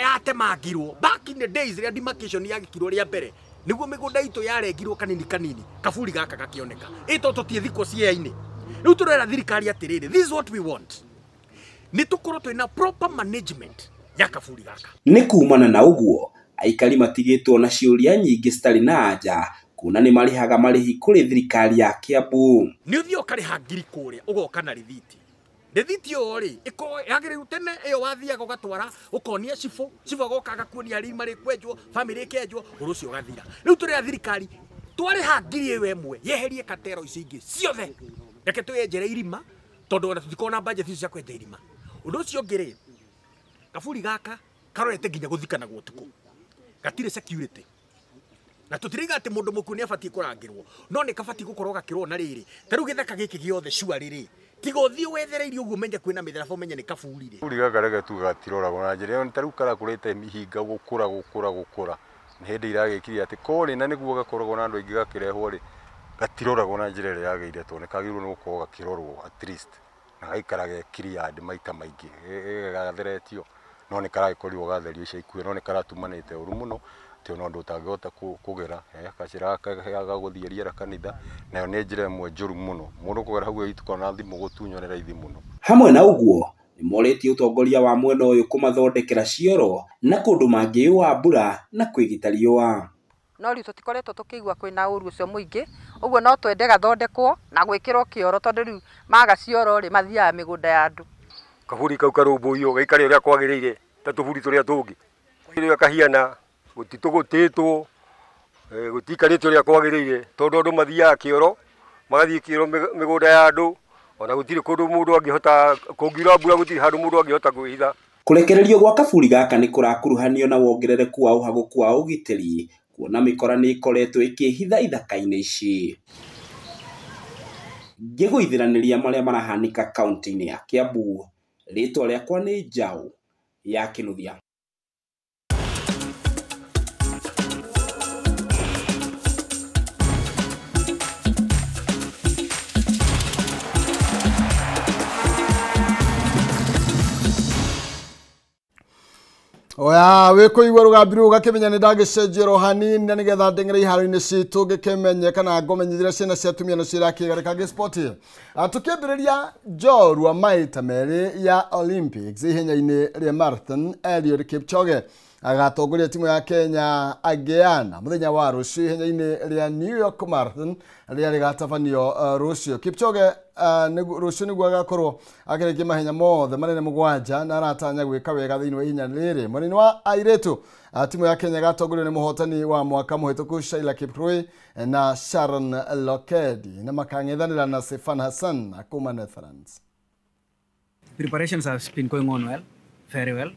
yatemangirwo back in the days rĩrĩa demarcation yagĩkirwo rĩa mbere nĩguo mĩgũnda itũ yarengirwo kanini kanini kaburi gaka gakĩoneka ĩ to tũtiĩ ciea-inĩ. Rĩu tũrera thirikari atĩrĩrĩ, this is what we want, nĩ tũkorwo twĩna proper management ya kaburi gaka.
Nĩ kumana na ũguo aikari matigĩtwo na ciũria nyingĩ citarĩ na anja kuona nĩ marĩhaga marĩhi kũrĩ thirikari ya Kiambu.
Nĩ ũthiĩ ũkarĩha ngiri kũrĩa ũgoka na rĩthiti. Rĩthiti ĩyo rĩ ĩkorwo yagĩrĩirwo tene ĩyo wathiaga ũgatwara ũkonia cibũ, cibũ agoka agakuonia harĩa irima rĩkwenjwo, bamĩrĩ ĩkenjwo, ũndũ ũcio ũgathira. Rĩu tũrera thirikari twarĩha ngiri ĩyo ĩmwe yeherie katero icio ingĩ ciothe, reke twĩyenjere irima tondũ ona tũtikorwo na budget icio cia kwenja irima. Ũndũ ũcio ũngĩ rĩ, kaburi gaka karorete nginya gũthikanagwo ũtukũ, gatirĩ security na tũtirauga atĩ mũndũ mũkuũ nĩ abatiĩ kũrangĩrwo no nĩ kabatiĩ gũkorwo gakĩrwo na rĩrĩ ta rĩu gĩthaka gĩkĩ gĩothe sure rĩ tiga ũthiĩ wethereirie ũguo ũmenye kwĩna mĩtharaba ũmenye nĩ kaburi rĩ.
Kaburi gaka reke tuge gatiroragwo na njĩra ĩyo ta rĩu karakũrĩte ihinga gũkũra gũkũra gũkũra nĩ hĩndĩ iragĩkirie atĩ korĩ na nĩguo gakoragwo na andũ aingĩ gakĩrehwo rĩ gatiroragwo na njĩra ĩrĩa yagĩrĩire tondũ nĩ kagĩrĩirwo nĩ gũkorwo gakĩrorwo at least na gaikara ge cleared maita maingĩ gatheretio no nĩ karagĩkorirwo gatherio ica ikuhĩ no nĩ karatumanĩte ũru mũno atĩ ona ũndũ ũtangĩhota kũgera gacĩra gaka ga gũthiĩ rĩera kanitha nayo nĩ njĩra ĩmwe njũru mũno mũndũ kũgera hau ĩgĩtukana na thimũ gũtunywo nĩ raithi mũno.
Hamwe na ũguo nĩ morĩtie ũtongoria wa mwena ũyũ kũmathondekera cioro na kũndũ mangĩũa mbura na kwĩgita riũa.
No rĩu tũtikoretwo tũkĩigua kwĩna ũru ũcio mũingĩ ũguo no twende gathondekwo na gwĩkĩrwo kĩoro tondũ rĩu maga cioro rĩ mathiaga mĩgũnda ya andũ.
Kaburi kau karũmbũiyo gaikare ũrĩa kwagĩrĩire ta tũburi tũrĩa tũngĩ rĩrĩa kahiana gũtitũgũtĩtwo gũtiikarĩte ũrĩa kwagĩrĩire tondũ andũ mathiaga kĩoro magathiĩ kĩoro mĩgũnda ya andũ ona gũtirĩ kũndũ mũndũ angĩhota kũngiura mbura gũtirĩ handũ mũndũ angĩhota kwĩhitha.
Kũrekererio gwa kaburi gaka nĩ kũrakuruhanio na wongerereku wa ũhagũku wa ũgitĩri kuona mĩkora nĩ ĩkoretwo ĩkĩhitha ithaka-inĩ ici. Ngĩgũithiranĩria marĩa marahanĩka kaunti-inĩ ya Kiambu, rĩtwa rĩakwa nĩ Njaũ ya Kĩnuthia.
Oya wikuigua rugambi rũu gakĩmenya nĩ ndagĩcenjia oro hanini na nĩgetha ndeng'ere iharo-inĩ citũ ngĩkĩmenye kana ngũmenyithĩria ciana cia atumia nĩcio irakĩgarĩka gĩspoti. Tũkĩambĩrĩria njorua maita merĩ ya Olympics ihenya-inĩ rĩa marathon, Eliud Kipchoge agatongoria timu ya Kenya ageana muthenya wa rũciũ ihenya-inĩ rĩa New York Marathon rĩrĩa rĩgatabanio rũciũ. Kipchoge rũciũ nĩguo agakorwo akĩrĩkia mahenya mothe manene mũgwanja na aratanya gwĩka wega thĩinĩ wa ihenya rĩrĩ. Mwena-inĩ wa airĩtu, timu ya Kenya ĩgatongorio nĩ mũhotani wa mwaka mũhĩtũku Sheila Kipkurui na Sharon Lokedi na makang'ethanĩra na Sifan Hassan kuma Netherlands.
Preparations have been going on well, very well.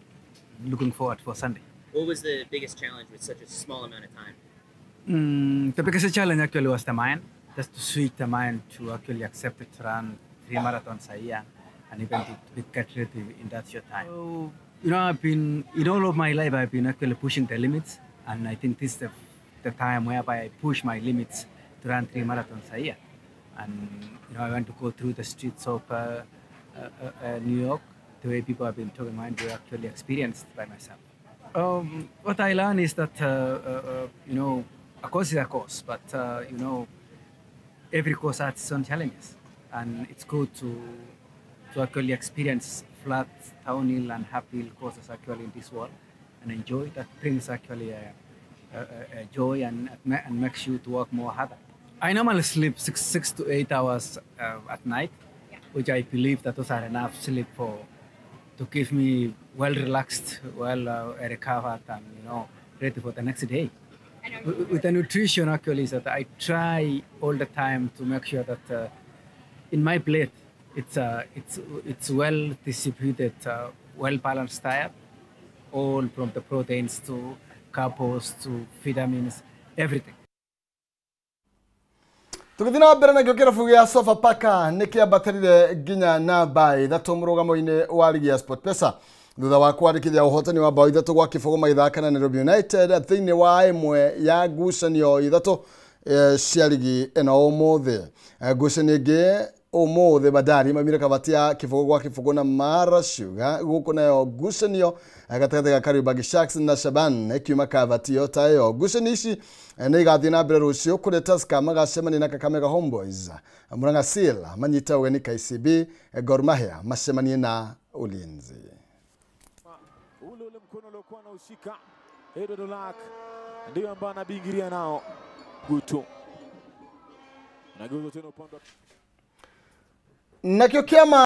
Looking forward for Sunday.
What was the biggest challenge with such a small amount of time?
The biggest challenge actually was the mind, just to switch the mind to actually accept it to run 3 marathons a year and even to be get ready in that short time. So, you know, I've been, in all of my life, I've been actually pushing the limits, and I think this is the time whereby I push my limits to run 3 marathons a year. And, you know, I want to go through the streets of New York, the way people have been talking about, to actually experienced by myself. What I learned is that, you know, a course is a course, but, you know, every course has its own challenges. And it's good to actually experience flat, downhill and uphill courses actually in this world and enjoy. That brings actually a joy and makes you to work more harder. I normally sleep 6 to 8 hours at night, which I believe that those are enough sleep for to give me well relaxed, well recovered, and, you know, ready for the next day. With the nutrition actually is that I try all the time to make sure that in my plate it's well distributed, well balanced diet, all from the proteins to carbs to vitamins, everything.
Tũgĩthiĩ na mbere nakĩo kĩrabu gĩa Sofapaka nĩ kĩambatĩrire nginya namba 3 mũrũgamo-inĩ wa ligi ya SportPesa thutha wa kwandĩkithia ũhotani wa bao 3-0 magĩthaka na Nairobi United thĩinĩ wa ĩmwe ya ngucanio 3 cia ligi ĩno ũmũthĩ. Ngucanio ĩngĩ ũmũthĩ Bandari maumire kabati ya 0-0 na Mara Sugar, gũkũ nayo ngucanio gatagatĩ ga Kariobangi Sharks na Shaban ĩkiuma kabati ĩyo ta ĩyo. Ngucanio ici nĩ igathiĩ na mbere rũciũ kũrĩa Tusker magacemania na Kakamega Homeboys, Murang'a Seal manyita ũgeni KCB, Gor Mahia macemanie na Ulinzi.
Ule ule mkono uliokuwa anaushika Edward Olak ndio ambaye anabingiria nao Guto. Nageuza tena upande
nakĩo kĩama